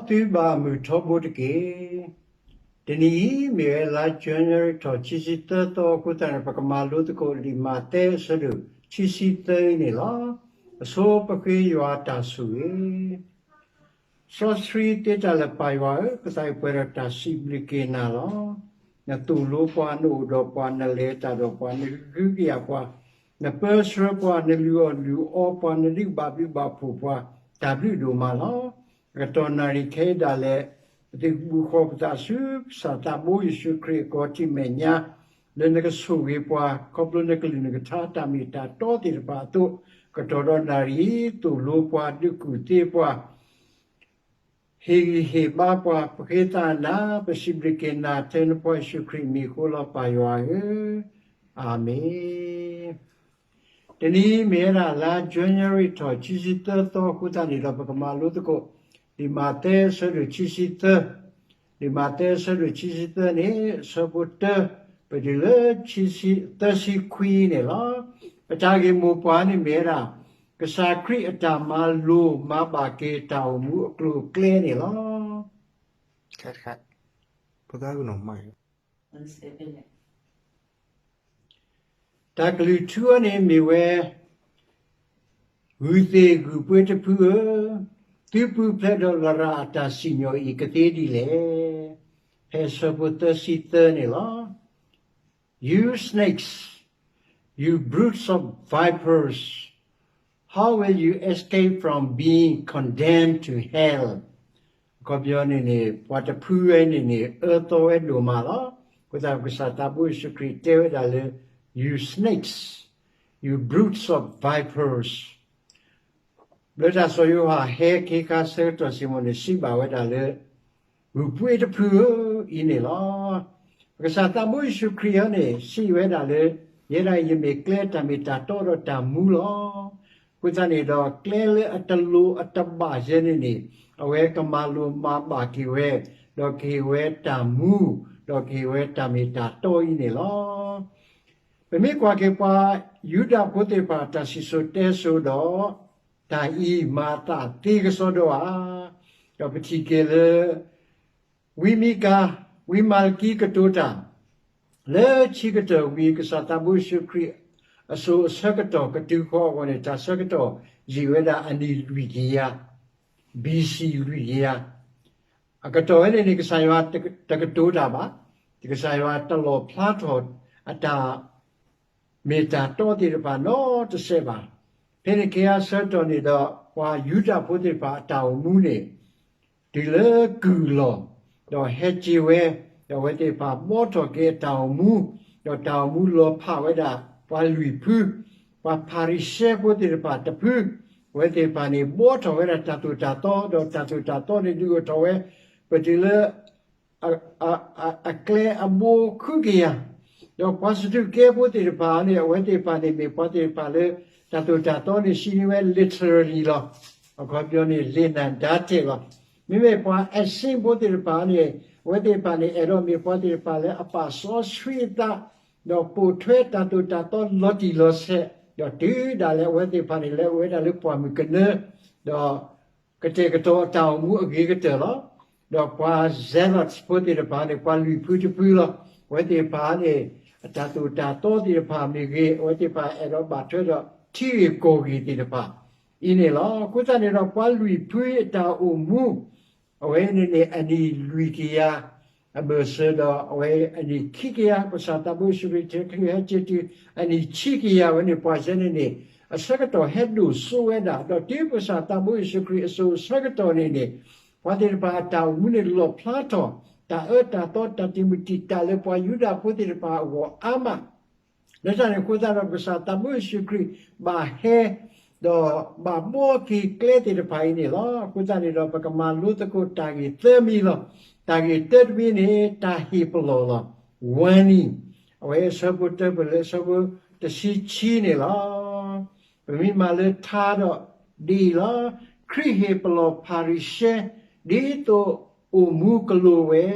သုဘၣ်မုၢ်ထီဘိတက့ၢ်. တနံၤအံၤ မ့ၢ်ဝဲလါ January ထီၣ်ခံဆံသၢသီအဃိသတးန့ၣ် ပကမၤလိသကိးလံာ်မးသဲ အဆၢဒိၣ်ခံဆံသၢအံၤန့ၣ်လီၤ. အဆိပဃ့ယွၤတၢ်ဆိၣ်ဂ့ၤ စီဆှံသ့တၢ်လၢပၢ်ယွၤဧၢ, ပသးအံၤပှဲၤဒီးတၢ်စံးဘျုးက့ၤနၤလီၤ. နသိၣ်လိပှၤ, နအိၣ်ဒီးပှၤ, နလဲၤတၢ်ဒီးပှၤ, နဃုကယာ်ပှၤ, နပၢဆှၢပှၤ, နလုၢ်အီၣ်လုၢ်အီပှၤ, နဒုးဘၣ်ဘျုးဘၣ်ဖှိၣ်ပှၤ, တၢ်ဘျုးဒိၣ်မးလီၤ. အကတီၢ်နၣ်ရံၣ်ခဲအံၤဒၣ်လဲာ် ပသုးဘူးဃီၤပသးဆူကစၢ်သးဘိယ့ၣ်ၡူးခရံာ်အကိးထံးမဲာ်ညါ လၢနကဆိၣ်ဂ့ၤပှၤ ခီဖျိနကလုၢ်နကထါတၢ်မ့ၢ်တၢ်တီသ့ၣ်တဖၣ်အသိး, ကတီၢ်ဒီးနၣ်ရံၣ် သိၣ်လိပှၤ ဒုးကူၣ်သ့ပှၤ ဟ့ၣ်ဂံၢ်ဟ့ၣ်ဘါပှၤ ပဃ့သးနၤ ပစံးဘျုးက့ၤနၤထဲနဖိယ့ၣ်ၡူးခရံာ်မံၤအဃိလီၤ ပၢ်ယွၤဧၢ, အၤမ့ၣ်. တနံၤအံၤမ့ၢ်ဝဲဒၣ်လါ January ထီၣ်ခံဆံသၢသီအဃိသတးန့ၣ်ဒီး ပကမၤလိသကိး လံာ်မးသဲအဆၢဒိၣ်ခံဆံသၢ, လံာ်မးသဲအဆၢဒိၣ်ခံဆံသၢန့ၣ် အဆၢဖိတၢ ပတုၤလၢ သၢဆံခွံန့ၣ်လီၤ. ပတၢ်ဂ့ၢ်မိၢ်ပှၢ်န့ၣ်မ့ၢ်ဝဲဒၣ် ကစၢ်ခရံာ်အတၢ်မၤလိာ်မၤဘၣ်က့ၤတၢ်အိၣ်မူအကျိၤအကျဲန့ၣ်လီၤ. တၢ်ကလုၢ်ထူအံၤန့ၣ်မ့ၢ်ဝဲ ဂုၢ်သ့ၣ်ဂုၢ်ပှ့ၤတဖုဧၢ, သုပူၤဖျဲးဒီးလရာ်အတၢ်စံၣ်ညီၣ်အံၤကသ့ဒ်လဲၣ်. ဖဲအဆၢဖိသၢဆံသၢန့ၣ်လီၤ. You snakes, you broods of vipers, how will you escape from being condemned to hell? အခီပညီန့ၣ်န့ၣ် ပှၤတဖုဝဲန့ၣ်န့ၣ် အၢသီဝဲဒိၣ်မးလီၤ. အဃိသတးကစၢ်သးဘိယ့ၣ်ၡူးခရံာ်တဲဝဲဒၣ်လၢ you snakes, you broods of vipers, ဘျၢတၢ်စီၤယိၤဟၣ်ဟဲခ့ခါဆၢကတီၢ်စ့ၢ်ကီးန့ၣ် စံးဘၣ်ဝဲဒၣ်လၢ ဂုၢ်ပှ့ၤတဖုဧၢအံၤန့ၣ်လီၤ. ပကစၢ်သးဘိယ့ၣ်ၡူးခရံာ်အံၤန့ၣ် စံးဝဲဒၣ်လၢ ယဲဒၣ်အံၤယမ့ၢ်ကျဲတၢ်မ့ၢ်တၢ်တီဒီးတၢ်မူလီၤ. အဃိသတးန့ၣ်ဒီး ကျဲလၢအတလိၤအတဘၣ်ယဲန့ၣ်န့ၣ် အဝဲကမၤလိၤမၤဘၣ်က့ၤဝဲ, ဒီးကဟ့ၣ်ဝဲတၢ်မူ, ဒီးကဟ့ၣ်ဝဲတၢ်မၤတၢ်တီအံၤန့ၣ်လီၤ. ပမ့ၢ်ကွၢ်က့ၤပှၤယူဒၤဖိသ့ၣ်တဖၣ်တၢ်စံၣ်စိၤတဲစိၤဒီး တၢ်အံၤမၤအသးသ့ကစီဒီဧါ. ဒီးပထံၣ်က့ၤလၢ ဝံမံကၤ, ဝံမၤလကံကတိၤတၢ် လၢခံကတၢၢ်ဝံၤ ကစၢ်သးဘိယ့ၣ်ၡူးခရံာ် အစိၤအဆၢကတီၢ်ကတုၤဃီအဂီၢ်န့ၣ် တၢ်ဆၢကတီၢ်ယံာ်ဝဲဒၣ်အနံၣ်လွံၢ်ကယၤ, B C လွံၢ်ကယၤ အကတီၢ်ဝဲန့ၣ်န့ၣ် ကစၢ်ယွၤတကတိၤတၢ်ဘၣ်, ကစၢ်ယွၤတလီၣ်ဖျါထီၣ်အတၢ် မ့ၢ်တၢ်တီသ့ၣ်တဖၣ်နီတစဲးဘၣ်. ဖဲန့ၣ်က့ၤအဆၢကတီၢ်န့ၣ်ဒီး ပှၤယူဒၤဖိသ့ၣ်တဖၣ်အတၢ်အိၣ်မူန့ၣ် တုၤလၢကုၢ်လီၤ, ဒီးဟဲက့ၤဝဲ, ဒီးအဝဲသ့ၣ်တဖၣ်ဘှီထီၣ်က့ၤအတၢ်အိၣ်မူ, ဒီးတၢ်အိၣ်မူလီၤဖးဝဲဒၣ် ပှၤလွံၢ်ဖု, ပှၤဖၤရံၤၡဲဖိသ့ၣ်တဖၣ်တဖု, အဝဲသ့ၣ်တဖၣ်န့ၣ် ဘှီထီၣ်ဝဲဒၣ်တၢ်သိၣ်တၢ်သီ, ဒီးတၢ်သိၣ်တၢ်သီန့ၣ်ဒုးအိၣ်ထီၣ်ဝဲ, ပတုၤလၢ အကျဲအဘိဃုကယၤ, ဒီးပှၤစဒူးကဲဖိသ့ၣ်တဖၣ်န့ၣ် အဝဲသ့ၣ်တဖၣ်န့ၣ်မ့ၢ်ပှၤသ့ၣ်တဖၣ်လၢ တၢ်သိၣ်တၢ်သီန့ၣ် စံးန့ၢ်ဝဲ literally လီၤ. အခီပညီန့ၣ် လ့ၣ်နၤဒါတဲးလီၤ. မ့မ့ၢ်ပှၤ Essene ဖိသ့ၣ်တဖၣ်န့ၣ် အဝဲသ့ၣ်တဖၣ်န့ၣ် အဲၣ်ဒိးမ့ၢ်ပှၤသ့ၣ်တဖၣ်လၢအပာ်စီဆှံအသး, ဒီးပိာ်ထွဲတၢ်သိၣ်တၢ်သီလီၤတံၢ်လီၤဆဲး, ဒီးတုၤဒၣ်လဲာ်အဝဲသ့ၣ်တဖၣ်န့ၣ် လဲၤအိၣ်ဝဲဒၣ်လၢပှၢ်မုၢ်ကနၢ, ဒီး ကတဲာ်ကတီၤအတၢ်အိၣ်မူအဂ့ၤကတၢၢ်လီၤ. ဒီးပှၤ Zealots ဖိသ့ၣ်တဖၣ်န့ၣ် ပှၤလွံၢ်ဖုတဖုလီၤ. အဝဲသ့ၣ်တဖၣ်န့ၣ် အတၢ်သိၣ်တၢ်သီသ့ၣ်တဖၣ်မ့ၢ်ဂ့ၤ, အဝဲသ့ၣ်တဖၣ်အဲၣ်ဒိးဘၣ်ထွဲဒီးထံဂ့ၢ်ကီၢ်ဂ့ၢ်သ့ၣ်တဖၣ်အံၤန့ၣ်လီၤ. အဃိသတးန့ၣ်ဒီး ပှၤလွံၢ်ဖုအတၢ်အိၣ်မူ အဝဲန့ၣ်န့ၣ် အနံၣ်လွံၢ်ကယၤ အဘၢၣ်စၢၤဒီး အဝဲအနံၣ်ခံကယၤ ကစၢ်သးဘိယ့ၣ်ၡူးခရံာ် ထဲချံဟဲက့ၤတုၤ အနံၣ်ခံကယၤဝဲန့ၣ် ပှၤစဲန့ၣ်န့ၣ် အဆၢကတီၢ်ဟဲဒိၣ်စိဝဲဒၣ်, ဒီးတုၤကစၢ်သးဘိယ့ၣ်ၡူးခရံာ်အစိၤအဆၢကတီၢ်န့ၣ်န့ၣ် ပှၤသ့ၣ်တဖၣ်အတၢ်အိၣ်မူန့ၣ်လီၣ်ဖျါထီၣ် တၢ်အၢတၢ်သီ တၢ်တံာ်မုၢ်တံာ်တာ်လၢပှၤယူဒၤဖိသ့ၣ်တဖၣ်အဂီၢ်အါမး လၢတၢ်န့ၣ်အဃိသတးဒီး ကစၢ်သးဘိယ့ၣ်ၡူးခရံာ်ဘၣ်ဟဲ ဒီးဘၣ်ဘှီက့ၤကျဲသ့ၣ်တဖၣ်အံၤန့ၣ်လီၤ. အဃိသတးန့ၣ်ဒီး ပကမၤလိသကိးတၢ်ဂ့ၢ်သၢမံၤလီၤ. တၢ်ဂ့ၢ်တၢတမံၤန့ၣ် တၢ်ဟ့ၣ်ပလီၢ်လီၤ. Warning, အဝဲအဆၢဖိတၢပၢၢ်လၢအဆၢဖိတဆံခံန့ၣ်လီၤ. ပမ့ၢ်မၤလၢထါဒီး ဒ်အံၤလီၤ. ခရံာ်ဟ့ၣ်ပလီၢ်ဖၤရံၤၡဲ ဒ်သိးအိၣ်မူကလိၤဝဲ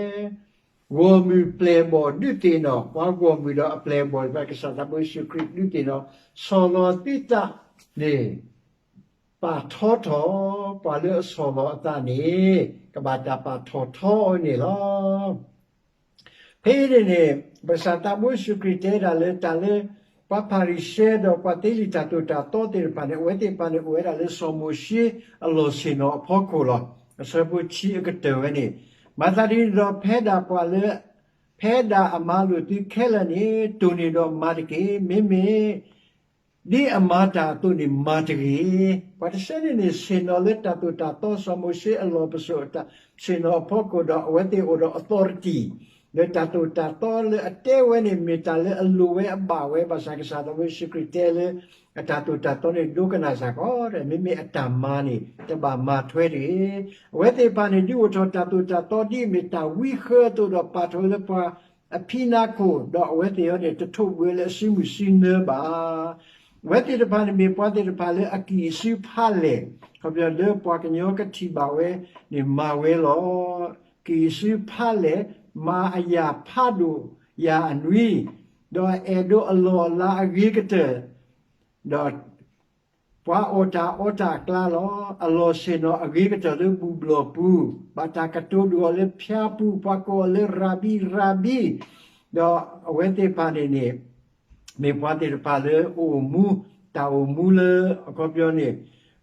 ဂီၢ်မုၢ်ပျဲၢ်ဘီၣ်ဒုးသ့ၣ်နီၣ်, ပှၤဂီၢ်မုၢ်ဒီးအပျဲၢ်အဘီၣ်တဖၣ် ကစၢ်သးဘိယ့ၣ်ၡူးခရံာ်ဒုးသ့ၣ်နီၣ်, ဆီၣ်လီၤသုသးန့ၣ် ပာ်ထီၣ်ထီထီၣ် ပှၤလၢအဆီၣ်လီၤအသးန့ၣ် ကဘၣ်တၢ်ပာ်ထီၣ်ထီအီၤန့ၣ်လီၤ. ဖဲအံၤန့ၣ်န့ၣ် ပကစၢ်သးဘိယ့ၣ်ၡူးခရံာ်တဲဒၣ်လၢတၢ်လၢ ပှၤဖၤရံၤၡဲဒီးပှၤသ့လံာ်တၢ်သိၣ်တၢ်သီသ့ၣ်တဖၣ်န့ၣ် အဝဲသ့ၣ်တဖၣ်န့ၣ် အိၣ်ဝဲဒၣ်လၢစီၤမိၤၡ့အလီၢ်ဆ့ၣ်နီၤအဖီခိၣ်လီၤ. အဆၢဖိဆံအကတၢၢ်ဝဲန့ၣ် မၤသးဒ်န့ၣ်ဒီး ဖဲဒၣ်ပှၤလၢ ဖဲဒၣ်အမၤလိာ်သုခဲလၢာ်န့ၣ် တိၢ်န့ၢ်ဒီးမၤတက့ၢ်. မ့မ့ၢ် ဒ်အမၤတၢ်အသိးန့ၣ်မၤတဂ့ၤ. ပှၤတဆၢန့ၣ်န့ၣ် ဆ့ၣ်နီၤလၢတၢ်သိၣ်တၢ်သီ စီၤမိၤၡ့အလီၢ်ပစိာ်အတၢ်ဆ့ၣ်နီၤအဖီခိၣ်ဒီး အဝဲသ့ၣ်အိၣ်ဒီး authority လၢတၢ်သိၣ်တၢ်သီလၢအတဲဝဲန့ၣ် မ့ၢ်တၢ်လၢအလိၣ်ဝဲအဘၣ်ဝဲ ဘၣ်ဆၣ်ကစၢ်သးဘိယ့ၣ်ၡူးခရံာ်တဲလၢ အတၢ်သိၣ်တၢ်သီန့ၣ် ဒိကနၣ်စ့ၢ်ကီး မ့မ့ၢ်အတၢ်မၤန့ၣ် တဘၣ်မၤထွဲတဂ့ၤ. အဝဲသ့ၣ်တဖၣ်န့ၣ် ဒုးအိၣ်ထီၣ်တၢ်သိၣ်တၢ်သီဒ်အမ့ၢ်တၢ်ဝံဃၢအသိးဒီး ပာ်ထီၣ်ဝဲလၢပှၤအဖံနါခိၣ်, ဒီးအဝဲသ့ၣ်အံၤန့ၣ် တထိးဘှံးဝဲလၢအစုမုၢ်စုနၢဘၣ်. အဝဲသ့ၣ်တဖၣ်န့ၣ်မ့ၢ်ပှၤသ့ၣ်တဖၣ်လၢအကံၣ်အစုဖးလဲၢ်, ခီဖျိလၢပှၤကညီကထံၣ်ဘၣ်ဝဲန့ၣ်မၤဝဲလီၤ. ကံၣ်အစုဖးလဲၢ်, မၤအယၣ်ဖးဒိၣ်ယၣ်အနွံ, ဒီးအဲၣ်ဒိးအလီၢ်အလၤအဂ့ၤကတၢၢ်, ဒီး ပှၤအီၣ်တၢ်အီတၢ်အကျါလီၤ. အလီၢ်ဆ့ၣ်နီၤအဂ့ၤကတၢၢ်လၢဘူၣ်ဘျီၣ်ပူၤ, ဘၣ်တၢ်ကတိၤဒိၣ်အီၤလၢဖၠါပူၤ, ပှၤကိးအီၤလၢရၤဘံ, ရၤဘံ, ဒီးအဝဲသ့ၣ်တဖၣ်န့ၣ်န့ၣ် မ့ၢ်ပှၤသ့ၣ်တဖၣ်လၢအအိၣ်မူ, တၢ်အိၣ်မူလၢအခီပညီန့ၣ်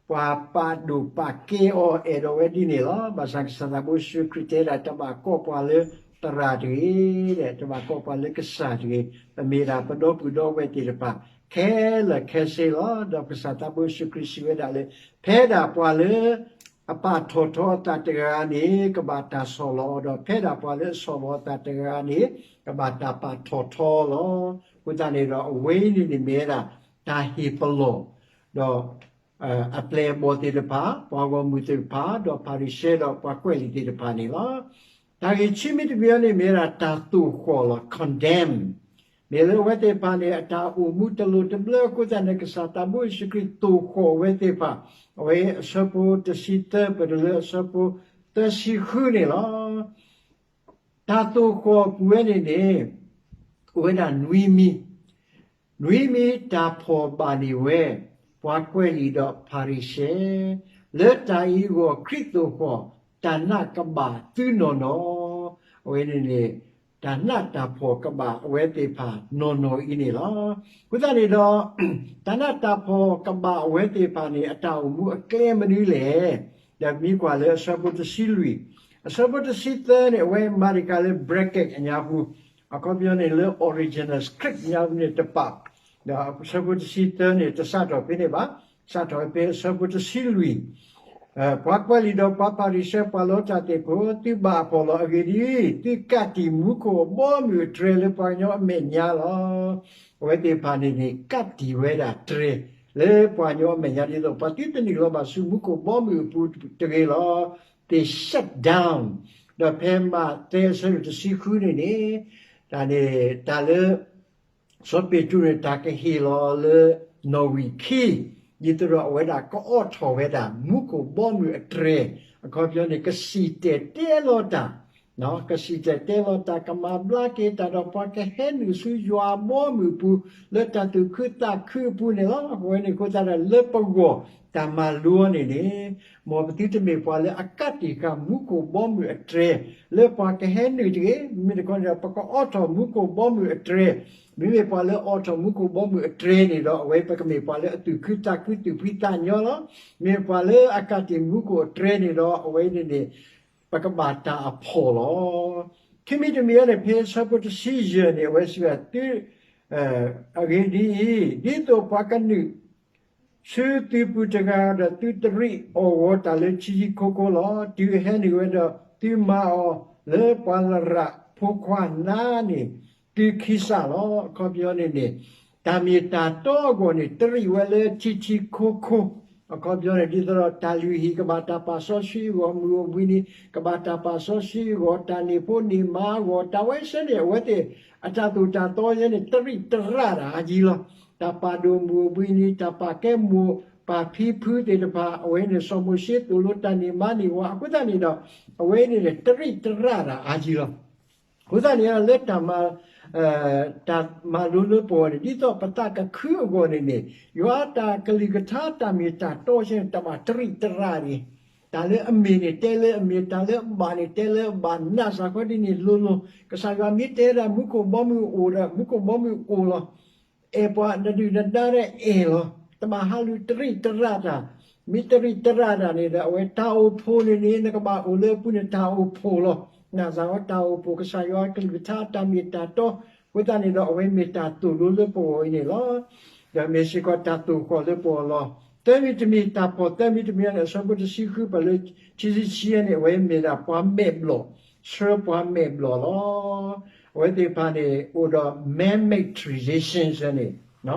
ပှၤပာ်ဒိၣ်ပာ်ကဲအီၤ အဲၣ်ဒိးဝဲဒ်န့ၣ်လီၤ. ဘၣ်ဆၣ်ကစၢ်သးဘိယ့ၣ်ၡူးခရံာ်တဲဒၣ် တဘၣ်ကိးပှၤလၢသရၣ်တဂ့ၤ, တဘၣ်ကိးပှၤလၢကစၢ်တဂ့ၤ, ပမ့ၢ်ဒၣ်ပဒီပုၢ်ဒီဝဲၢ်သ့ၣ်တဖၣ် ခဲလၢာ်ခဲဆ့လီၤ. ဒီးကစၢ်သးဘိယ့ၣ်ၡူးခရံာ်စံးဝဲဒၣ်လၢ ဖဲဒၣ်ပှၤလၢ အပာ်ထီၣ်ထီအသးတဂၤန့ၣ် ကဘၣ်တၢ်ဆီၣ်လီၤအီၤဒီး ဖဲဒၣ်ပှၤလၢအဆီၣ်လီၤအသးတဂၤန့ၣ် ကဘၣ်တၢ်ပာ်ထီၣ်ထီလီၤ. အဃိသတးန့ၣ်ဒီး အဝဲအံၤန့ၣ်န့ၣ်မ့ၢ်ဝဲဒၣ် တၢ်ဟ့ၣ်ပလီၢ် ဒီး အပျဲၢ်အဘီၣ်သ့ၣ်တဖၣ်, ပှၤဂီၢ်မုၢ်သ့ၣ်တဖၣ်, ဒီးဖၤရံၤၡဲဒီးပှၤကွဲးလံာ်သ့ၣ်တဖၣ်န့ၣ်လီၤ. တၢ်ဂ့ၢ်ခံမံၤတမံၤအံၤန့ၣ် မ့ၢ်ဝဲဒၣ်တၢ်သိၣ်ဃီၣ်လီၤ, condemn. မ့ၢ်လၢအဝဲသ့ၣ်တဖၣ်န့ၣ် အတၢ်အိၣ်မူတလိၤတဘျၢအဃိသတးန့ၣ် ကစၢ်သးဘိယ့ၣ်ၡူးခရံာ်သိၣ်ဃီၣ်အဝဲသ့ၣ်တဖၣ်, အဝဲအဆၢဖိတဆံသၢ ပတုၤလၢအဆၢဖိသၢဆံဃုန့ၣ်လီၤ. တၢ်သိၣ်ဃီၣ်ပူၤဝဲန့ၣ်န့ၣ် အိၣ်ဝဲဒၣ်နွံမံၤ, နွံမံၤတၢ်ဖီၣ်ဘၣ်န့ၢ်ဝဲ ပှၤကွဲးလံာ်ဒီးဖၤရံၤၡဲ, လၢတၢ်အံၤအဂီၢ်ခရံာ်သိၣ်ဃီၣ် တၢ်နာ်ကဘၣ်သုနီၢ်နီၢ်, အဝဲန့ၣ်န့ၣ် တၢ်နာ်တၢ်ဖှီၣ်ကဘၣ်အဝဲသ့ၣ်တဖၣ်နီၢ်နီၢ်အံၤန့ၣ်လီၤ. အဃိသတးန့ၣ်ဒီး တၢ်နာ်တၢ်ဖှီၣ်ကဘၣ်အဝဲသ့ၣ်တဖၣ်န့ၣ် အတၢ်အိၣ်မူအကျဲမနုၤလဲၣ်. ဒီးမ့ၢ်ကွၢ်လၢအဆၢဖိတဆံလွံၢ်, အဆၢဖိတဆံသၢန့ၣ် အဝဲမၤတ့ၢ်ကၤလၢ bracket အညါပူၤ, အခီပညီန့ၣ်လၢ original script ညါပူၤန့ၣ်တပာ်, ဒီးအဆၢဖိတဆံသၢန့ၣ် တစးထီၣ်ဖဲန့ၣ်ဘၣ်, စးထီၣ်ဖဲအဆၢဖိတဆံလွံၢ် ပှၤကွဲးလံာ်ဒီးပှၤဖၤရံၤၡဲ ပှၤလီတၢ်သ့ၣ်ဖိ, သုဘၣ်အဖှီၣ်လီၤ. အဂ့ၢ်ဒ်အံၤ, သုကးတံာ်မူခိၣ်အဘီအမုၢ်အတြဲၤလၢပှၤကညီအမဲာ်ညါလီၤ. အဝဲသ့ၣ်တဖၣ်န့ၣ်န့ၣ် ကးတံာ်ဝဲဒၣ်တြဲၤ လၢပှၤကညီအမဲာ်ညါဒ်သိး ပှၤသုတနုာ်လီၤဘၣ်ဆူမူခိၣ်ဘီမုၢ်အပူၤတဂ့ၤလီၤ. They shut down. ဒီးဖဲမးသဲအဆၢဒိၣ်တဆံဃုန့ၣ်န့ၣ် တၢ်န့ၣ် တၢ်လၢ စီၤပ့းတရူးန့ၣ် တၢ်ကဟ့ၣ်လီၤလၢနီၣ်ဝံာ်ခံ ဒ်သိးဒီးအဝဲဒၣ်ကအိးထီၣ်ဝဲဒၣ် မူခိၣ်ဘီမုၢ်အတြဲၤ, အခီပညီန့ၣ် ကစံၣ်တဲၤတဲလီၤတၢ်, ကစံၣ်တဲၤတဲလီၤတၢ် ကမၤဘျါက့ၤတၢ်ဒီးပှၤကဟဲနုာ်ဆူယွၤဘီမုၢ်အပူၤ လၢတၢ်သူၣ်ခုသးခုအပူၤန့ၣ်လီၤ. အဝဲန့ၣ်အဃိသတးဒီး လၢပဂီၢ်တၢ်မၤလိအီၤန့ၣ်န့ၣ် မ်ပသုတမ့ၢ်ပှၤလၢအကးတံာ်ဃာ်မူခိၣ်ဘီမုၢ်အတြဲၤ လၢပှၤကဟဲနုာ်တဂ့ၤ. မ့မ့ၢ်တခီန့ၣ်ဒီး ပကအိးထီၣ်မူခိၣ်ဘီမုၢ်အတြဲၤ, မ့မ့ၢ်ပှၤလၢအိးထီၣ်မူခိၣ်ဘီမုၢ်အတြဲၤန့ၣ်ဒီး အဝဲပကမ့ၢ်ပှၤလၢအသူၣ်ခုသးခုသူၣ်ဖှံသးညီလီၤ. မ့ၢ်ပှၤလၢအကးတံာ်မူခိၣ်အတြဲၤန့ၣ်ဒီး အဝဲန့ၣ်န့ၣ် ပကဘၣ်တၢ်အဖှီၣ်လီၤ. ခံမံၤတမံၤအံၤန့ၣ် ဖဲအဆၢဖိတဆံယဲၢ်န့ၣ် အဝဲစံးဝဲဒၣ် သု အဂ့ၢ်ဒ်အံၤ, ဒ်သိးပှၤကနုာ် ဆူသုပူၤတဂၤဒီး သုတရံးအီၣ်ဂီၤတၢ်လၢထံထံခိခိလီၤ. တုၤအဟဲနုာ်ဝဲဒီးသုမၤအီၤလၢပှၤလရၣ်ဖိခွါနါန့ၣ် သုခံစးလီၤ. အခီပညီန့ၣ်န့ၣ် တၢ်မ့ၢ်တၢ်တီအဂီၢ်န့ၣ် တရံးဝဲလၢထံထံခိခိ, အခီပညီန့ၣ် ဒ်သိးဒီးတၢ်လုၢ်ဟံၣ်ကဘၣ်တၢ်ပာ်စီဆှံအဂီၢ်, မုၢ်အိၣ်ဘှံးနံၤ ကဘၣ်တၢ်ပာ်စီဆှံအဂီၢ်, တၢ်န့ၢ်ဖိန့ၢ်မါအဂီၢ်, တၢ်ဝဲဆၢန့ၣ် အဝဲသ့ၣ်အတၢ်သိၣ်တၢ်သီယဲန့ၣ် တရံးတရၣ်တၢ်အါကံလီၤ. တၢ်ပာ်ဒိၣ်မုၢ်အိၣ်ဘှံးနံၤ, တၢ်ပာ်ကဲမိၢ်ပၢ်ဖံဖုသ့ၣ်တဖၣ်, အဝဲန့ၣ် စီၤမိၤၡ့သိၣ်လိတၢ်န့ၢ်မါန့ၢ်ဝၤအဃိသတးန့ၣ်ဒီး အဝဲန့ၣ်န့ၣ် တရံးတရၣ်တၢ်အါကံလီၤ. အဃိသတးန့ၣ် လၢတၢ်မၤ တၢ်မၤလိလၢပဂီၢ်န့ၣ် ဒ်သိးပသးကခုအဂီၢ်န့ၣ်န့ၣ် ယွၤတၢ်ကလုၢ်ကထါတၢ်မ့ၢ်တၢ်တီဆၢန့ၣ် တဘၣ်တရံးတရါန့ၣ်, တၢ်လၢအမ့ၢ်န့ၣ်တဲလၢအမ့ၢ်, တၢ်လၢအဘၣ်န့ၣ်တဲလၢအဘၣ်, နာ်စ့ၢ်ကီးဒ်န့ၣ်လိၤလိၤ, ကစၢ်ယွၤမ့ၢ်တဲဒၣ်မူခိၣ်ဘီမုၢ်အိၣ်ဒီး မူခိၣ်ဘီမုၢ်အိၣ်လီၤ. အဲၣ်ပှၤနဒုၣ်နဒါဒီးအဲၣ်လီၤ. တဘၣ်ဟးလူၤတရံးတရါတၢ်, မ့ၢ်တရံးတရါတၢ်န့ၣ်ဒီး အဝဲတၢ်အိၣ်ဖှိၣ်န့ၣ်န့ၣ် နကဘၣ်အိၣ်လၢအပူၤန့ၣ်တၢ်အိၣ်ဖှိၣ်လီၤ. နာ်စ့ၢ်ကီးတၢ်အိၣ်ဖှိၣ် ကစၢ်ယွၤကလုၢ်ကထါတၢ်မ့ၢ်တၢ်တီ, အဃိသတးန့ၣ်ဒီး အဝဲမ့ၢ်တၢ်သိၣ်လိလၢပဂီၢ်အံၤန့ၣ်လီၤ. ဒီးမ့ၢ်စ့ၢ်ကီးတၢ်သိၣ်ဃီၣ်လၢပဂီၢ်လီၤ. သၢမံၤတမံၤ တၢ်ဖီၣ်သၢမံၤတမံၤန့ၣ် အဆၢဖိတဆံဃု ပှၤလၢခံဆံခံန့ၣ် အဝဲမ့ၢ်ဒၣ်ပှၤမဲာ်ဘျီၣ်, ဆှၢပှၤမဲာ်ဘျီၣ်လီၤ. အဝဲသ့ၣ်တဖၣ်န့ၣ် အိၣ်ဒီး man-made traditions န့ၣ်,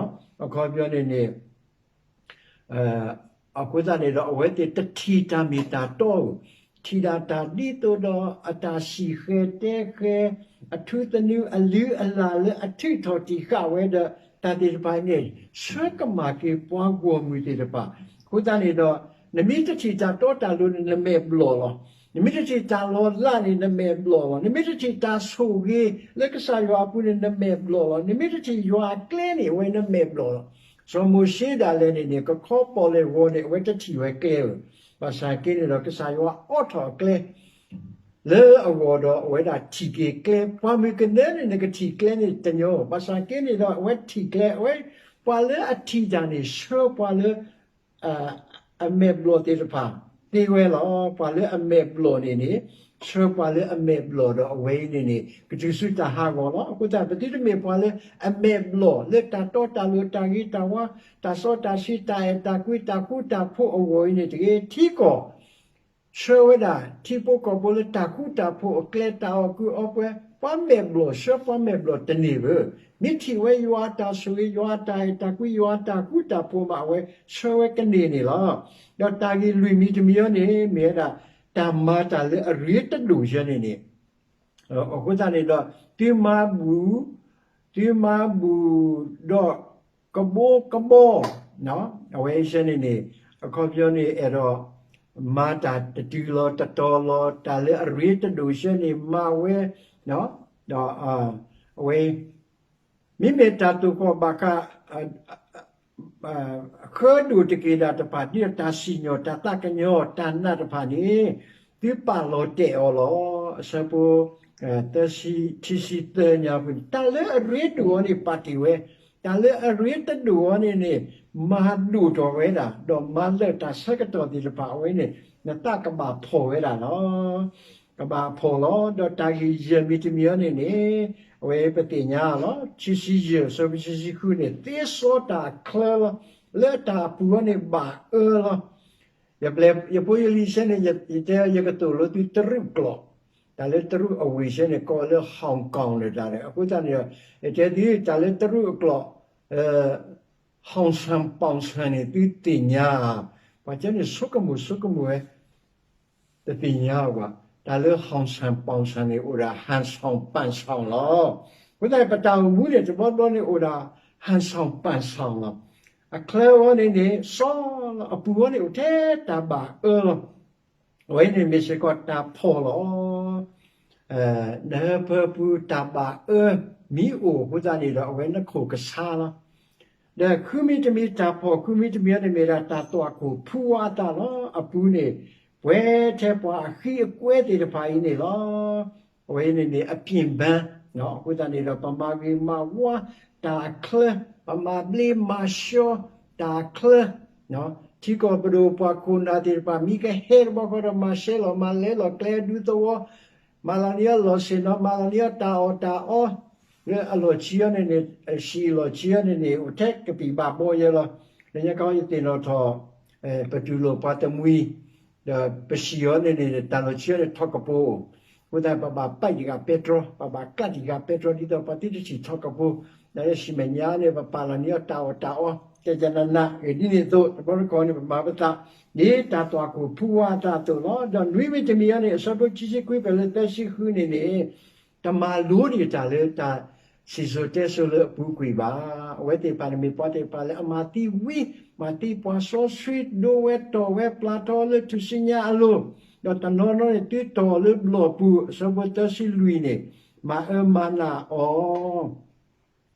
အခီပညီန့ၣ်န့ၣ် အဃိသတးန့ၣ်ဒီး အဝဲသ့ၣ်တထံၣ်တၢ်မ့ၢ်တၢ်တီဧိၤ, ထံၣ်ဒၣ်တၢ်ဒ်သိးဒီးအတၢ်စံၣ်ဃဲၤတဲဃဲၤ, အထူသနူ အလုၢ်အလၢ်လၢအထုးထီၣ်တံာ်ဃာ်ဝဲဒီး တၢ်သ့ၣ်တဖၣ်အံၤန့ၣ် ဆှၢကမၣ်က့ၤပှၤဂီၢ်မုၢ်သ့ၣ်တဖၣ်. အဃိသတးန့ၣ်ဒီး နမ့ၢ်တထံၣ်တၢ်တီတၢ်လိၤန့ၣ် နမဲာ်ဘျီၣ်လီၤ. နမ့ၢ်တထံၣ်တၢ်လီၤလးန့ၣ် နမဲာ်ဘျီၣ်လီၤ. နမ့ၢ်တထံၣ်တၢ်ဆိၣ်ဂ့ၤလၢကစၢ်ယွၤအပူၤန့ၣ် နမဲာ်ဘျီၣ်လီၤ. နမ့ၢ်တထံၣ်ယွၤအကျဲန့ၣ် အဝဲနမဲာ်ဘျီၣ်လီၤ. စီၤမိၤၡ့ဒၣ်လဲာ်န့ၣ်န့ၣ် ကခီပီၣ်လဲၣ်ဂီၤန့ၣ် အဝဲတထံၣ်ဝဲကျဲဧိၤ, ဘၣ်ဆၣ်က့န့ၣ်ဒီး ကစၢ်ယွၤအိးထီၣ်အကျဲ လၢအဂီၢ်ဒီး အဝဲဒၣ်ထံၣ်က့ၤကျဲ, ပှၤမုၢ်ကနၢန့ၣ် နကထံၣ်ကျဲန့ၣ်တညီ, ဘၣ်ဆၣ်က့န့ၣ်ဒီး အဝဲထံၣ်ကျဲ, အဝဲ ပှၤလၢအထံၣ်တၢ်န့ၣ် ဆှၢပှၤလၢ အမဲာ်ဘျီၣ်သ့ၣ်တဖၣ် သ့ဝဲလီၤ. ပှၤလၢအမဲာ်ဘျီၣ်န့ၣ်န့ၣ် ဆှၢပှၤလၢအမဲာ်ဘျီၣ်ဒီး အဝဲအံၤန့ၣ်န့ၣ် ကတုၤဆူတၢ်ဟးဂီၤလီၤ. အဃိသတး ပသုတမ့ၢ်ပှၤလၢအမဲာ်ဘျီၣ် လၢတၢ်တီတၢ်လိၤ တၢ်ဂ့ၤတၢ်ဝါ တၢ်စီတၢ်ဆှံ တၢ်အဲၣ်တၢ်ကွံ တၢ်ဃူတၢ်ဖိးအဂီၢ်အံၤန့ၣ်တဂ့ၤ. ထံကီၢ် ဆှၢဝဲဒၣ် ထံဖိကီၢ်ဖိလၢတၢ်ဃူတၢ်ဖိးအကျဲ တၢ်အီၣ်ကုၢ်အီပှဲၤ, ပှၤမဲာ်ဘျီၣ် ဆှၢပှၤမဲာ်ဘျီၣ်တန့ၢ်ဘၣ်. မ့ၢ်ထံၣ်ဝဲယွၤအတၢ်ဆိၣ်ဂ့ၤ ယွၤအတၢ်အဲၣ်တၢ်ကွံ ယွၤအတၢ်ဃူတၢ်ဖိးမး အဝဲဆှၢဝဲကန့ၢ်န့ၣ်လီၤ. ဒီးတၢ်ဂ့ၢ်လွံၢ်မံၤတမံၤအံၤန့ၣ် မ့ၢ်ဝဲဒၣ် တၢ်မၤတၢ်လၢအရ့တဒိၣ်ယဲန့ၣ်န့ၣ် အဃိသတးန့ၣ်ဒီး သုမၤဘူၣ်, သုမၤဘူၣ်ဒီးကဘိကဘီ, အဝဲဆဲန့ၣ်န့ၣ် အခီပညီန့ၣ် အဲၣ်ဒိးမၤတၢ်တတုၤလီၤတတီၤလီၤ, တၢ်လၢအရ့တဒိၣ်ဆဲန့ၣ် မၤဝဲ, ဒီး အဝဲ မ့မ့ၢ်တၢ်သိၣ်ဃီၣ်ဘၣ်ဃး ဃၢဒိၣ်တက့ၢ်ဒၣ်တဖၣ် ဒ်တၢ်စံၣ်ညီၣ် တၢ်သးကညီၤ တၢ်နာ်တဖၣ်န့ၣ် သုပာ်လီၤတဲာ်အီၤလီၤ. အဆၢဖိ ခံဆံသၢညါပူၤန့ၣ် တၢ်လၢအရ့ဒိၣ်အီၤန့ၣ် ပာ်တ့ၢ်ဝဲ, တၢ်လၢအရ့တဒိၣ်အီၤန့ၣ်န့ၣ် မၤဒိၣ်ထီၣ်ဝဲဒၣ် ဒီးမၤလၢာ်တၢ်ဆၢကတီၢ်သ့ၣ်တဖၣ် အဝဲန့ၣ် နသးကဘၣ်ဖှီၣ်ဝဲဒၣ်လီၤ. ကဘၣ်ဖှီၣ်လီၤ. ဒီးတၢ်ဂ့ၢ်ယဲၢ်မံၤတမံၤအံၤန့ၣ်န့ၣ် အဝဲပသ့ၣ်ညါလီၤ. ခံဆံယဲၢ် အဆၢဖိခံဆံဃုန့ၣ် သ့စီတၢ်အချၢလီၤ. လၢတၢ်အပူၤအီၤန့ၣ် ဘၣ်အၢလီၤ. ယပျဲၢ်ယဖိယလံၤဆဲန့ၣ် ယတဲယကသိၣ်လိသုတရူးကျိာ်, တၢ်လၢတရူးအဝ့ၢ်ဆဲန့ၣ် ကိးလၢ Hong Kong န့ၣ်တၢ်န့ၣ် အဃိသတးန့ၣ် ယတဲသုတၢ်လၢတရူးအကျိာ် ဟီၣ်ဆၣ် ပီၣ်ဆၣ်န့ၣ် သုသ့ၣ်ညါ, ပှၤကညီန့ၣ် ဆိကမိၣ်ဆိကမိၣ်ဝဲ တသ့ၣ်ညါဘၣ်. တၢ်လၢဟီၣ်ဆၣ် ပီၣ်ဆၣ်န့ၣ် အိၣ်ဒၣ် ဟၣ်ဆီၣ် ပၣ်ဆီၣ် လီၤ. အဃိသတး ပတၢ်အိၣ်မူန့ၣ် တဘျီဘျီန့ၣ် အိၣ်ဒၣ် ဟၣ်ဆီၣ် ပၣ်ဆီၣ် လီၤ. အချၢအီၤန့ၣ်န့ၣ် စီလီၤ. အပူၤအီၤန့ၣ် အိၣ်ထဲတၢ်ဘၣ်အၢလီၤ. အဝဲန့ၣ်မ့ၢ်စ့ၢ်ကီးတၢ်ဖှီၣ်လီၤ. နဟၢဖၢပူၤတၢ်ဘၣ်အၢမ့ၢ်အိၣ်အဃိသတးန့ၣ်ဒီး အဝဲနခိၣ်ကဆါလီၤ. ဒီးဃုမံၤတမံၤတၢ်ဖှီၣ် ဃုမံၤတမံၤအံၤန့ၣ်မ့ၢ်ဒၣ်တၢ်သွၣ်ခိၣ်ဖုဝါအသးလီၤ. အပူၤန့ၣ် ပှဲၤထဲပှၤအဃံအကွဲသ့ၣ်တဖၣ်အံၤန့ၣ်လီၤ. အဝဲအံၤန့ၣ်န့ၣ် အပျ့ၢ်ဘၢ, အဃိသတးန့ၣ်ဒီး ပမၤဂ့ၤမၤဝါတၢ်အချၢ, ပမၤဘျ့မၤဆှီတၢ်အချၢ, ထံကီၢ်ပဒိၣ်ပှၤခိၣ်နၢ်သ့ၣ်တဖၣ် မ့ၢ်ကဟဲတဘျီဃီဒီး မၤရှဲလီၤမၤလဲလီၤကျဲဒူသဝီ, မၤလီၤန့ၢ်အီၤလီၢ်ဆ့ၣ်နီၤ, မၤလီၤန့ၢ်အီၤတၢ်အီၣ်တၢ်အီ, လၢအလီၢ်ခံအီၤန့ၣ်န့ၣ် အဟံၣ်လီၢ်ခံအီၤန့ၣ်န့ၣ် အိၣ်ထဲကပံာ်ဘၣ်ဘီယဲလီၤ. လၢညါခီယသ့ၣ်နီၣ်ထီၣ် ပတူၢ်လိာ်ပှၤတမှံၤ, ဒီးပဟံၣ်အီၤန့ၣ်န့ၣ် တၢ်လီၢ်ခံအီၤန့ၣ်ထီၣ်ကပိၤ, အဃိသတး ပဘၣ်ပာ်တံၢ်ဃာ်ပဲတြီ, ပဘၣ်ကျးတံၢ်ဃာ်ပဲတြီ ဒ်သိးပှၤသုတထံၣ်ထီၣ်ကပိၤ, ဒီးလၢဟံၣ်မဲာ်ညါန့ၣ် ပပာ်လီၤန့ၢ်အီၤတၢ်အီၣ်တၢ်အီ, ကဲကနနး ဂ့ၢ်ဒ်န့ၣ်အသိး တဘျီတခီၣ်န့ၣ် ပမၤပသး ဒ်တၢ်သွၣ်ခိၣ်ဖုဝါအသးအသိးလီၤ. ဒီးနွံမံၤတမံၤအံၤန့ၣ် အဆၢဖိခံဆံခွံ ဖဲလၢသၢဆံဃုန့ၣ်န့ၣ် တမၤလိဒံးတၢ်လၢတၢ်စံၣ်စိၤတဲစိၤလၢအပူၤကွံာ်ဘၣ်. အဝဲသ့ၣ်တဖၣ်န့ၣ်မ့ၢ်ပှၤသ့ၣ်တဖၣ်လၢအမၤသံဝံ, မၤသံပှၤစီဆှံ, ဒိဝဲတီၢ်ဝဲပျၢ်ထီလၢထူၣ်စုညါအလိၤ, ဒီးတနီၤနီၤန့ၣ် သုတီၢ်လၢဘျီၣ်ပူၤ, အဆၢဖိသၢဆံလွံၢ်န့ၣ် မၤအၢမၤနးအီၤ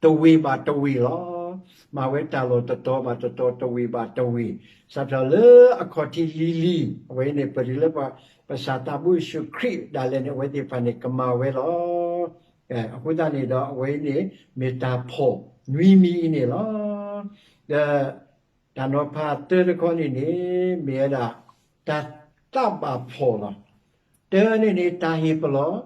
တဝ့ၢ်ဘၣ်တဝ့ၢ်လီၤ. မၤဝဲတၢ်လီၢ်တတီၤဘၣ်တတီၤ တဝ့ၢ်ဘၣ်တဝ့ၢ်, စးထီၣ်လၢအခီၣ်ထံးလံၤလံၤ အဝဲန့ၣ် ပတုၤလၢပကစၢ်သးဘိယ့ၣ်ၡူးခရံာ်ဒၣ်လဲာ်န့ၣ် အဝဲသ့ၣ်တဖၣ်န့ၣ် ကမၤဝဲလီၤ. အဃိသတးန့ၣ်ဒီး အဝဲန့ၣ် မ့ၢ်တၢ်ဖီၣ်နွံမံၤအံၤန့ၣ်လီၤ. ဒီး တၢ်နီၤဖးတၢတခီန့ၣ်န့ၣ် မ့ၢ်ဝဲဒၣ် တၢ်သးဘၣ်ဖီၣ်လီၤ. တၢန့ၣ်န့ၣ် တၢ်ဟ့ၣ်ပလီၢ်,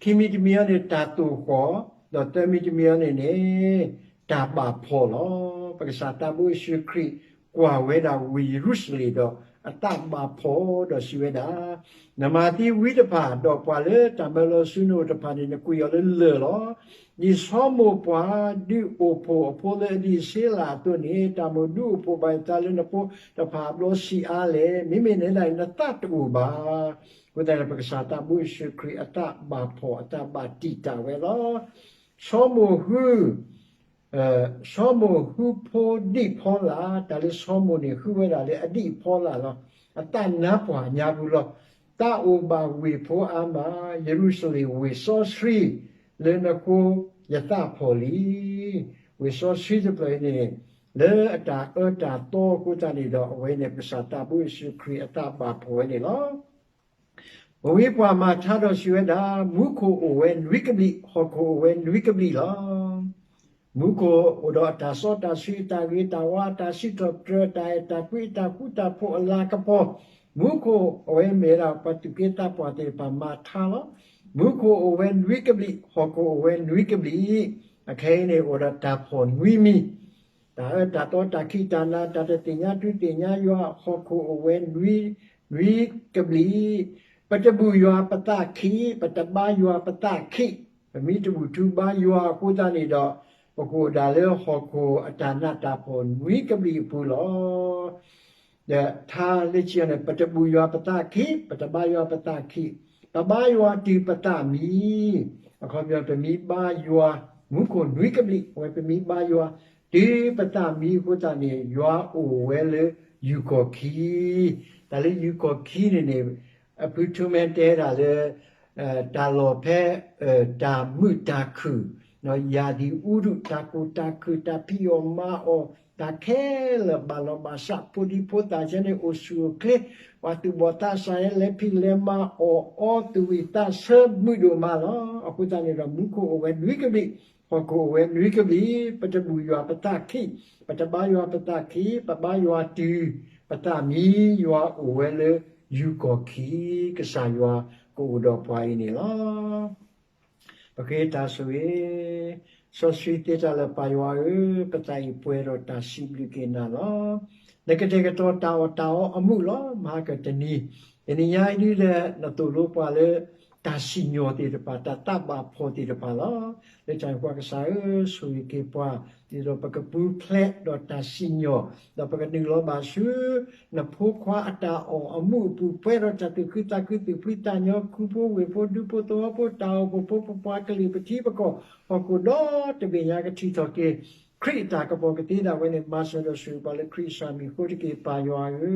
ခံမံၤတမံၤအံၤန့ၣ် တၢ်သိၣ်ဃီၣ်, ဒီးသၢမံၤတမံၤအံၤန့ၣ်န့ၣ် တၢ်ဘၣ်ဖီၣ်လီၤ. ပကစၢ်သးဘိယ့ၣ်ၡူးခရံာ် ကွၢ်ဝဲဒၣ်ဝ့ၢ်ယရူၤၡလ့ၣ်ဒီး အသးဘၣ်ဖီၣ်ဒီးစံးဝဲဒၣ်, နမၤသံဝံတဖၣ်, ဒီးပှၤလၢတၢ်မၢလီၤဆူနအိၣ်တဖၣ်န့ၣ် နကွံာ်အီၤလၢလၢၢ်လီၤ. ဒ်စီၤမိၣ်ပှၢ်ဒုးအိၣ်ဖှိၣ်အဖိလၢအဒံးအ့စ့လးအသိးန့ၣ် တၢ်မိၣ်ဒုးအိၣ်ဖှိၣ်ဘၣ်ယသးလၢနဖိတဖၣ်အဘျီဆံးအါလဲၣ်. မ့မ့ၢ်နဲဒၣ်အံၤ နသးတအိၣ်ဘၣ်. အဃိသတးန့ၣ် ပကစၢ်သးဘိယ့ၣ်ၡူးခရံာ်အသးဘၣ်ဖီၣ် အသးဘၣ်တံာ်တာ်ဝဲလီၤ. စီၤမိၣ်ဃု စီၤမိၣ်ဃုဖိဒံးဖီလာ်, တၢ်လၢစီၤမိၣ်န့ၣ် ဃုဝဲဒၣ်လၢအဒံးအဖီလာ်လီၤ. အသးနါပှၢ်ညါပူၤလီၤ. သးအိၣ်ဘၣ်ဝ့ၢ်ဖိအါမး, ယရူၤၡလ့ၣ်ဝ့ၢ်စီဆှံ, လၢနဃိယသးဖီၣ်လံ. ဝ့ၢ်စီဆှံတဖျၢၣ်အံၤန့ၣ် လၢအတၢ်အၢတၢ်သီအဃိသတးန့ၣ်ဒီး အဝဲန့ၣ် ပကစၢ်သးဘိယ့ၣ်ၡူးခရံာ်အသးဘၣ်ဖီၣ်ဝဲန့ၣ်လီၤ. ပဝဲပှၤမၤထါဒီးစံးဝဲဒၣ်, မူခိၣ်အိၣ်ဝဲနွံကဘျံး, ဟီၣ်ခိၣ်အိၣ်ဝဲနွံကဘျံးလီၤ. မူခိၣ်အိၣ်ဒီးအတၢ်စီတၢ်ဆှံ အတၢ်ဂ့ၤတၢ်ဝါ အတၢ်စံးထီၣ်ပတြၢၤ အတၢ်အဲၣ်တၢ်ကွံ အတၢ်ဃူတၢ်ဖိးအလၤကပီၤ, မူခိၣ်အဝဲမ့ၢ်ဝဲဒၣ်ပှၤသူၣ်က့သးပှၢ်သ့ၣ်တဖၣ်မၤထါလီၤ. မူခိၣ်အိၣ်ဝဲနွံကဘျံး, ဟီၣ်ခိၣ်အိၣ်ဝဲနွံကဘျံး, အခဲအံၤန့ၣ် အိၣ်ဒီးတၢ်ဖီၣ်နွံမံၤ တၢ်အၢတၢ်သီ တၢ်ခံးတၢ်နၤ တၢ်တသ့ၣ်ညါထူသ့ၣ်ညါယွၤ ဟီၣ်ခိၣ်အိၣ်ဝဲနွံကဘျံး, ပတဘူၣ်ယွၤပသးခံ, ပတဘါယွၤပသးခံ, ပမ့ၢ်တဘူၣ်ထူဘါယွၤအဃိသတးန့ၣ်ဒီး ပကအိၣ်ဒၣ်လၢဟီၣ်ခိၣ်အတၢ်နးတၢ်ဖှီၣ်နွံကဘျံးအပူၤလီၤ. ဒီးထါလၢခံန့ၣ် ပတဘူၣ်ယွၤပသးခံ, ပတဘါယွၤပသးခံ, ပဘါယွၤတုၤပသးမံ, အခီပညီ ပမ့ၢ်ဘါယွၤ မူခိၣ်နွံကဘျံး အဝဲပမ့ၢ်ဘါယွၤ တုၤပသးမံအဃိသတးန့ၣ် ယွၤအိၣ်ဝဲလၢယူၢ်ကီၢ်ခံ, တၢ်လၢယူၢ်ကီၢ်ခံန့ၣ်န့ၣ် အဖုထူမဲတဲဒၣ်လၢ တၢ်လီၢ်ဖဲ တၢ်မုာ်တၢ်ခုၣ်, ယၤဒံးအူဒူၣ် တၢ်ကူၣ်တၢ်ခုၣ် တၢ်ဖံးအီၣ်မၤအီၣ် တၢ်ခဲလၢာ်ဘၣ်လီၤဘၣ်စး ဖိဒံဖိသၣ်ဆဲန့ၣ် အိၣ်ဆူၣ်အိၣ်ချ့, ပှၤသူၣ်ဘီၣ်သးစၢ်ဟဲလဲၤဖံးလဲၤမၤအီၣ်အီ သူၣ်ဝံၣ်သးဆၢမုာ်ဒိၣ်မးလီၤ. အဃိသတးန့ၣ်ဒီး မူခိၣ်အိၣ်ဝဲနွံကဘျံး, ဟီၣ်ခိၣ်အိၣ်ဝဲနွံကဘျံး, ပတဘူၣ်ယွၤပသးခံ, ပတဘါယွၤပသးခံ, ပဘါယွၤတုၤပသးမံ, ယွၤအိၣ်ဝဲလၢယူၢ်ကီၢ်ခံ, ကစၢ်ယွၤကအိၣ်ဒီးပှၤအံၤန့ၣ်လီၤ. ပဃ့တၢ်ဆိၣ်ဂ့ၤ, စီဆှံသ့တၢ်လၢပၢ်ယွၤဧၢ, ပသးအံၤပှဲၤဒီးတၢ်စံးဘျုးက့ၤနၤလီၤ. နကတဲာ်ကတီၤတၢ်အီၣ်တၢ်အီအမူးလီၤ. မဟါကတနံၤ, တနံၤညါအံၤဒ်လဲၣ် နသိၣ်လိပှၤလၢ တၢ်စံၣ်ညီၣ်သ့ၣ်တဖၣ် တၢ်သးဘၣ်ဖှီၣ်သ့ၣ်တဖၣ်လီၤ. လၢတၢ်န့ၣ်ပှၤကစၢ်ဧၢ, ဆိၣ်ဂ့ၤက့ၤပှၤ ဒ်သိးပကပူၤဖျဲးဒီးတၢ်စံၣ်ညီၣ်, ဒီးပကနုာ်လီၤဘၣ်ဆူ နဖိခွါအတၢ်အီၣ်အမူးအပူၤ ပှဲၤဒီးတၢ်သူၣ်ခုသးခု သူၣ်ဖှံသးညီ ခူဖိဝ့ၢ်ဖိ ဒူဖိသဝီဖိ တၢ်အိၣ်ဖှိၣ်ဖိ ပပှၤကလုာ် ပထံပကီၢ် ဟီၣ်ခိၣ်ဒီတဘ့ၣ်ညါ ကထံၣ်ထီၣ်က့ၤ ခရံာ်အတၢ်ကပီၤကသ့ဒၣ်ဝဲန့ၣ် မၤစၢၤဒီးဆိၣ်ဂ့ၤပှၤလၢခရံာ်အမံၤအဃိတက့ၢ် ပၢ်ယွၤဧၢ,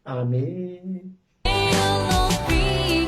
အၤမ့ၣ်.